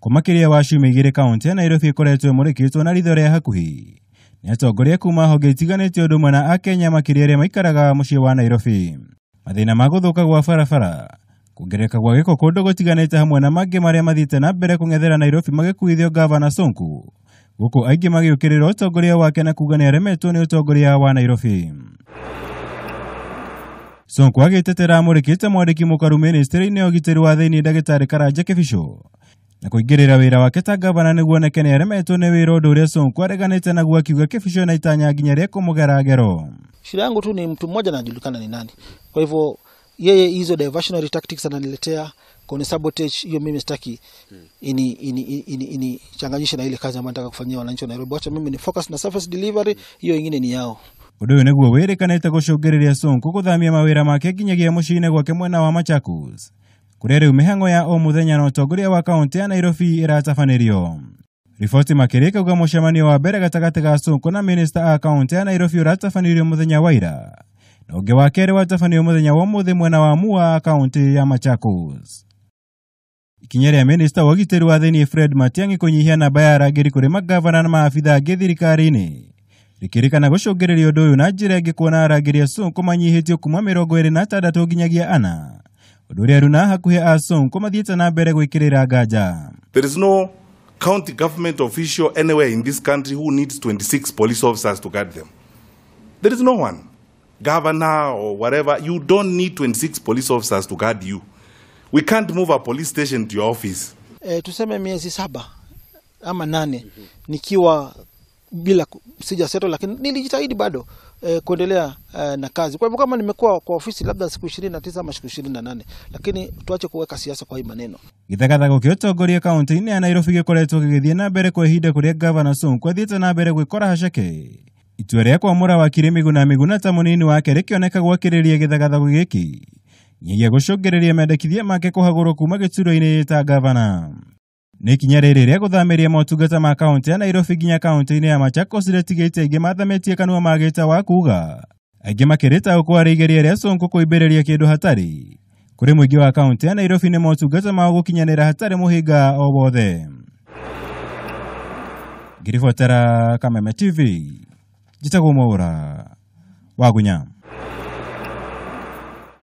Kwa makĩria wa ciumia igĩrĩ kaunti ya Nairobi ĩkoretwo ĩmũrĩkĩtwo na ritho rĩa hakuhĩ nĩ atongoria kuma honge itiganĩte ũndũ ũmwe na akenya makĩria arĩa maikaraga mũciĩ wa Nairobi. Mathĩna ma gũthũka gwa barabara, kuongerereka gwa gĩko kũndũ gũtiganĩte hamwe na mangĩ marĩa mathiĩte na mbere kũng'ethera Nairobi magĩkuithio gavana Sonko, gũkũ aingĩ magĩũkĩrĩra ũtongoria wake na kuga nĩaremetwo nĩ ũtongoria wa Nairobi. Sonko agĩtetera amũrĩkĩte mwandĩki mũkaru ministry-inĩ ya ũgitĩri wa thĩinĩ ndagĩtarĩ Karanja Kĩbicho na kũingĩrĩra wĩra wake ta gavana nĩguo oneke nĩaremetwo nĩ wĩra, ũndũ ũrĩa Sonko areganĩte naguo akiuga Kĩbicho na itanya nginya rĩa kũmũgera ngero. Shida yangu tu ni mtu mmoja anajulikana ni nani. Kwa hivyo yeye hizo diversionary tactics ananiletea kuni sabotage, hiyo mimi sitaki ini changanyishe na ile kazi ambayo nataka kufanyia wananchi wa Nairobi. Wacha mimi ni focus na service delivery, hiyo ingine ni yao. Ũndũ ũyũ nĩguo wĩrĩkanĩte gũcũngĩrĩria Sonko gũthamia mawĩra make nginyagia mũciĩ-inĩ gwake mwena wa Machakos, kũrĩa rĩu mĩhang'o ya o mũthenya na ũtongoria wa kaunti ya Nairobi ĩratabanĩrio. Riboti makĩria ĩkauga mũcemanio wa mbere gatagatĩ ga Sonko na minista a kaunti ya Nairobi ũratabanĩrio mũthenya wa ira, na ũngĩ wa kerĩ watabanĩrio mũthenya wa ũmũthĩ mwena wa Mua, kaunti ya Machakos. Ikinya rĩa minista wa ũgitĩri wa thĩinĩ Fred Matiang'i kũnyihia namba ya arangĩri kũrĩ magavana na maabitha angĩ thirikari-inĩ rĩkĩrĩkana gũcũngĩrĩria ũndũ ũyũ na njĩra ĩngĩ kuona arangĩri a Sonko manyihĩtio kuma 26 nginyagia 4, ũndũ ũrĩa aruna hakuhĩ a Sonko mathiĩte na mbere gwĩkĩrĩra nganja. There is no county government official anywhere in this country who needs 26 police officers to guard them. There is no one. Governor or whatever, you don't need 26 police officers to guard you. We can't move a police station to your office. Tuseme miezi 7 ama 8 nikiwa bila sija settle, lakini nilijitahidi bado kuendelea na kazi. Kwa hivyo kama nimekuwa kwa ofisi labda siku 29 ama siku 28, lakini tuache kuweka siasa kwa hii maneno. Gĩthagathago kĩa ũtongoria kaunti-inĩ ya Nairobi gĩkoretwo gĩgĩthiĩ na mbere kwa ihinda kũrĩa gavana Sonko athiĩte na mbere gwĩkora haceke. Itua rĩa kwamũra wakiri Miguna Miguna ta mũnini wake rĩkĩoneka gwakĩrĩria gĩthagathago gĩkĩ nginyagia gũcũngĩrĩria mendekithia make kũhagũrwo kuma gĩturwa-inĩ ta gavana. Nĩ ikinya rĩrĩ rĩa gũthamĩria motungata ma kaunti ya Nairobi nginya kaunti-inĩ ya Machakos rĩtigĩte aingĩ mathamĩtie kanua magĩta wa kuga, aingĩ makĩrĩta ũkwarĩ igeria rĩa Sonko kũimbĩrĩria kĩndũ hatarĩ kũrĩ mũingĩ wa kaunti ya Nairobi nĩ motungata mao gũkinyanĩra hatarĩ mũhĩnga o wothe. Ngĩribotera Kameme TV, njĩtagwo Mwaũra wa Gunya.